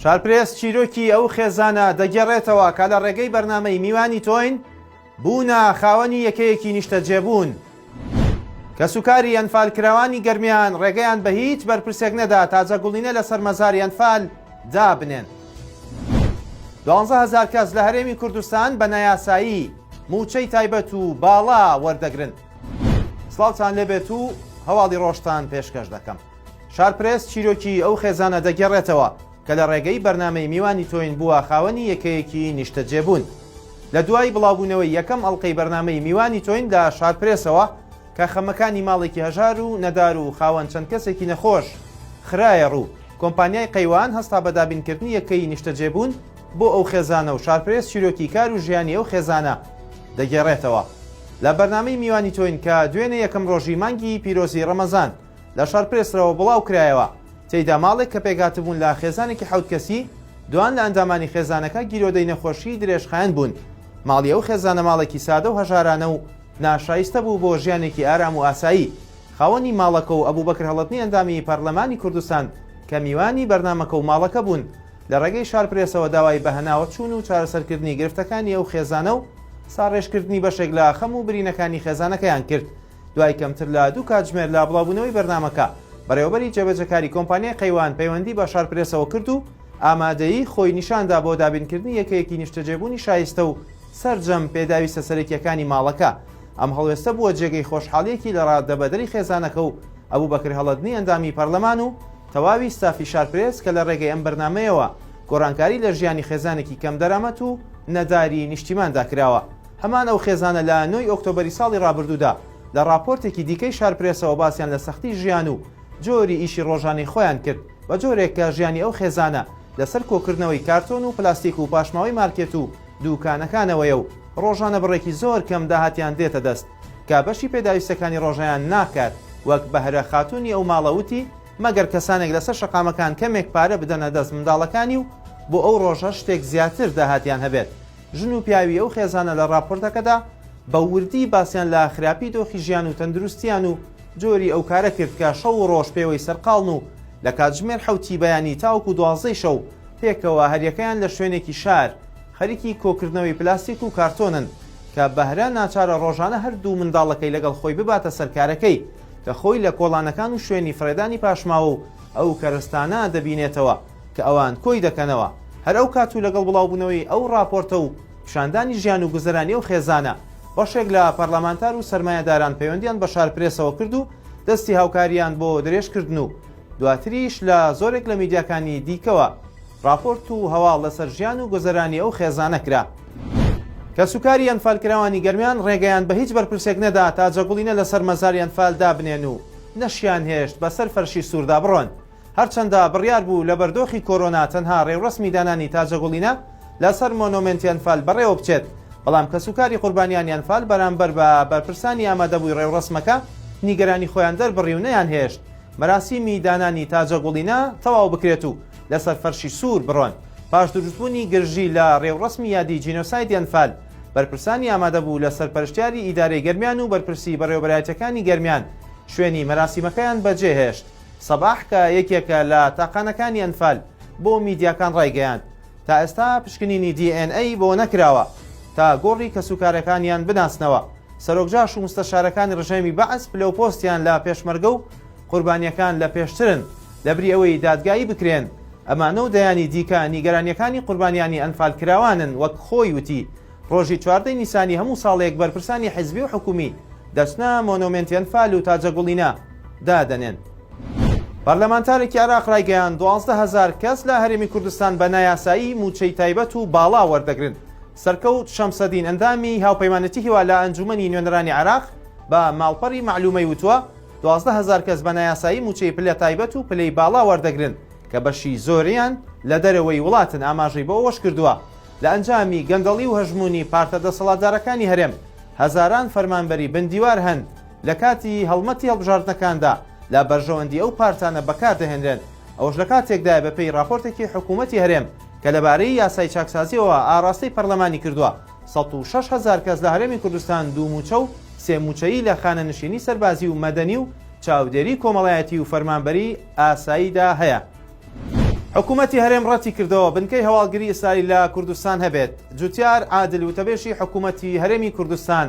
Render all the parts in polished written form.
شارپرێس چیرۆکی ئەو خێزانە دەگێڕێتەوە کە لە ڕێگەی بەرنامەی میوانی تۆین بوونە خاوەنی یەکەیەکی نیشتەجێبوون. کەسوکاری ئەنفالکراوانی گەرمیان ڕێگەیان بە هیچ بەرپرسێک نەدا تاجەگوڵینە لەسەر مەزاری ئەنفال دابنێن. 12 هەزار کەس لە هەرێمی کوردستان بە نایاسایی مووچەی تایبەت و باڵا وەردەگرن. سڵاوتان لێبێت و هەواڵی ڕۆژتان پێشکەش دەکەم. شارپرێس چیرۆکی ئەو خێزانە دەگێڕێتەوە کە لە ڕێگەی بەرنامەی میوانی تۆین بووە خاوەنی یەکەیەکی نیشتەجێبوون. لە دوای بڵاوبوونەوەی یەکەم ئەڵقەی بەرنامەی میوانی تۆین لە شارپرێسەوە کە خەمەکانی ماڵێکی هەژار و نەدار و خاوەن چەند کەسێکی نەخۆش خرایە ڕوو، کۆمپانیای قەیوان هەستا بە دابینکردنی یەکەی نیشتەجێبوون بۆ ئەو خێزانە و شارپرێس چیرۆکی کار و ژیانی ئەو خێزانە دەگێڕێتەوە. لە بەرنامەی میوانی تۆین کە دوێنێ یەکەم ڕۆژی مانگی پیرۆزی ڕەمەزان لە شارپرێسرەوە بڵاو کرایەوە، تێیدا ماڵێک کە پێکهاتبوون لە خێزانێکی حەوت کەسی، دوان لە ئەندامانی خێزانەکە گیرۆدەی نەخۆشیی درێژخایەن بوون. ماڵی ئەو خێزانە ماڵێکی سادە و هەژارانە و ناشایستە بوو بۆ ژیانێکی ئارام و ئاسایی. خاوەنی ماڵەکە و ئەبوبەکر هەڵەتنی ئەندامی پەرلەمانی کوردستان کە میوانی بەرنامەکە و ماڵەکە بوون، لە ڕێگەی شارپرێسەوە داوای بەهەناوە چوون و چارەسەرکردنی گرفتەکانی ئەو خێزانە و ساڕێژکردنی بەشێک لە خەم و برینەکانی خێزانەکەیان کرد. دوای کەمتر لە دوو کاتژمێر لە بڵاوبوونەوەی بەرنامەکە، بەڕێوەبەری جێبەجێکاری کۆمپانیای قەیوان پەیوەندی بە شارپرێسەوە کرد و ئامادەیی خۆی نیشاندا بۆ دابینکردنی یەکەیەکی نیشتەجێبوونی شایستە و سەرجەم پێداویستە سەرەکییەکانی ماڵەکە. ئەم هەڵوێستە بووە جێگەی خۆشحاڵییەکی لەڕادەبەدەری خێزانەکە و ئەبوبەکر هەڵەدنی ئەندامی پەرلەمان و تەواوی ستافی شارپرێس کە لە ڕێگەی ئەم بەرنامەیەوە گۆڕانکاری لە ژیانی خێزانێکی کەمدەرامەت و نەداری نیشتیماندا کراوە. هەمان ئەو خێزانە لە نۆی ئۆکتۆبەری ساڵی ڕابردوودا لە ڕاپۆرتێکی دیکەی شارپرێسەوە باسیان لە سەختی ژیان و جۆری ئیشی ڕۆژانەی خۆیان کرد بە جۆرێک کە ژیانی ئەو خێزانە لەسەر کۆکردنەوەی کارتۆن و پلاستیک و پاشماوەی مارکێت و دووکانەکانەوەیە و ڕۆژانە بڕێکی زۆر کەم داهاتیان دێتە دەست کە بەشی پێداویستەکانی ڕۆژەیان ناکات وەک بەهرە خاتوونی ئەو ماڵە وتی مەگەر کەسانێک لەسەر شەقامەکان کەمێک پارە بدەنە دەست منداڵەکانی و بۆ ئەو ڕۆژە شتێک زیاتر داهاتیان هەبێت. ژن و پیاوی ئەو خێزانە لە ڕاپۆرتەکەدا بە وردی باسیان لە خراپی دۆخی ژیان و تەندروستیان و جۆری ئەو کارە کرد کە شەو و ڕۆژ پێوەی سەرقاڵن و لە کاتژمێر حەوتی بەیانی تاوەکو دوازدەی شەو پێکەوە هەریەکەیان لە شوێنێکی شار خەریکی کۆکردنەوەی پلاستیک و کارتۆنن کە بەهرە ناچارە ڕۆژانە هەردوو منداڵەکەی لەگەڵ خۆی بباتە سەر کارەکەی کە خۆی لە کۆڵانەکان و شوێنی فڕێدانی پاشماوە و ئەو کەرەستانە دەبینێتەوە کە ئەوان کۆی دەکەنەوە. هەر ئەو کات و لەگەڵ بڵاوبوونەوەی ئەو ڕاپۆرتە و پیشاندانی ژیان و گوزەرانی ئەو خێزانە، بەشێک لە پەرلەمانتار و سەرمایەداران پەیوەندیان بە شارپرێسەوە کرد و دەستی هاوکارییان بۆ درێژ کردن و دواتریش لە زۆرێک لە میدیاکانی دیکەوە ڕاپۆرت و هەواڵ لەسەر ژیان و گوزەرانی ئەو خێزانە کرا. کەسوکاری ئەنفالکراوانی گەرمیان ڕێگەیان بە هیچ بەرپرسێک نەدا تاجەگوڵینە لەسەر مەزاری ئەنفال دابنێن و نەشیانهێشت بەسەر فەرشی سووردا بڕۆن. هەرچەندە بڕیار بوو لەبەر دۆخی کۆرۆنا تەنها ڕێوڕەسمی دانانی تاجەگوڵینە لەسەر مۆنۆمێنتی ئەنفال بەڕێوە بچێت، بەڵام کەسوکاری قوربانیانی ئەنفال بەرامبەر بە بەرپرسانی ئامادەبووی ڕێوڕەسمەکە نیگەرانی خۆیان دەربڕی و نەیانهێشت مەراسیمی دانانی تاجەگوڵینە تەواو بکرێت و لەسەر فەرشی سوور بڕۆن. پاش دروستبوونی گرژی لە ڕێوڕەسمی یادی جینۆسایدی ئەنفال، بەرپرسانی ئامادەبوو لە سەرپەرشتیاری ئیدارەی گەرمیان و بەرپرسی بەڕێوەبەرایەتیەکانی گەرمیان شوێنی مەراسیمەکەیان بەجێهێشت. سەباح کە یەکێکە لە تاقانەکانی ئەنفال بۆ میدیاکان ڕایگەیاند، تا ئێستا پشکنینی دی ئێن ئەی بۆ نەکراوە تا گۆڕی کەسوکارەکانیان بناسنەوە، سەرۆک جاش و مستەشارەکانی ڕژێمی بەعس پلە و پۆستیان لە پێشمەرگە و قوربانیەکان لە پێشترن لەبری ئەوەی دادگایی بکرێن، ئەمانە و دەیانی دیکە نیگەرانیەکانی قوربانیانی ئەنفالکراوانن وەک خۆی وتی ڕۆژی 14 ی نیسانی هەموو ساڵێک بەرپرسانی حیزبی و حکومی دەچنە مۆنۆمێنتی ئەنفال و تاجەگوڵینە دادەنێن. پەرلەمانتارێکی عێراق رایگەیاند، 12,000 کەس لە هەرێمی کوردستان بە نایاسایی مووچەی تایبەت و باڵا وەردەگرن. سەرکەوت شەمسەدین ئەندامی هاوپەیمانێتی هیوا لە ئەنجوومەنی نوێنەرانی عێراق بە ماڵپەڕی مەعلومەی وتووە، 12,000 کەس بە نایاسایی مووچەی پلە تایبەت و پلەی باڵا وەردەگرن کە بەشی زۆریان لە دەرەوەی وڵاتن ئاماژەی بۆ ئەوەشکردووە، لە ئەنجامی گەندەڵی و هەژموونی پارتە دەسەڵاتدارەکانی هەرێم هەزاران فەرمانبەری بن دیوار هەن لە کاتی هەڵمەتی هەڵبژاردنەکاندا لە بەرژەوەندی ئەو پارتانە بەکار دەهێنرێن ئەوەش لە کاتێکدایە بەپێی ڕاپۆرتێکی حکوومەتی هەرێم کە لەبارەی یاسای چاکسازیەوە ئاڕاستەی پەرلەمانی کردووە 106 هەزار کەس لە هەرێمی کوردستان دوو مووچە و سێ مووچەیی لە خانەنشینی سەربازی و مەدەنی و چاودێری کۆمەڵایەتی و فەرمانبەری ئاساییدا هەیە. حکوومەتی هەرێم ڕەتیکردەوە بنکەی هەواڵگری ئیسرائیل لە کوردستان هەبێت. جوتیار عادل وتەبێژی حکوومەتی هەرێمی کوردستان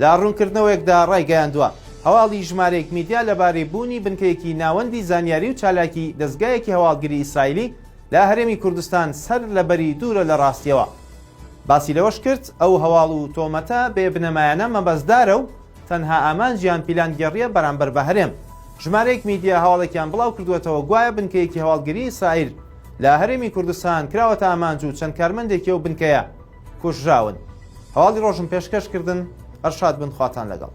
لە ڕوونکردنەوەیەکدا ڕایگەیاندووە، هەواڵی ژمارەیەک میدیا لەبارەی بوونی بنکەیەکی ناوەندی زانیاری و چالاکی دەزگایەکی هەواڵگری ئیسرائیلی لە هەرێمی کوردستان سەر لەبەری دوورە لە ڕاستیەوە. باسی لەوەش کرد، ئەو هەواڵ و تۆمەتە بێ بنەمایانە مەبەستدارە و تەنها ئامانجیان پیلانگێڕییە بەرامبەر بە هەرێم. ژمارەیەک میدیا هەواڵێکیان بڵاوکردووەتەوە گوایە بنکەیەکی هەواڵگریی ئیسرائیل لە هەرێمی کوردستان کراوەتە ئامانج و چەند کارمەندێکی ئەو بنکەیە کوژراون. هەواڵی ڕۆژم پێشکەش کردن، هەر شاد بن خواتان لەگەڵ.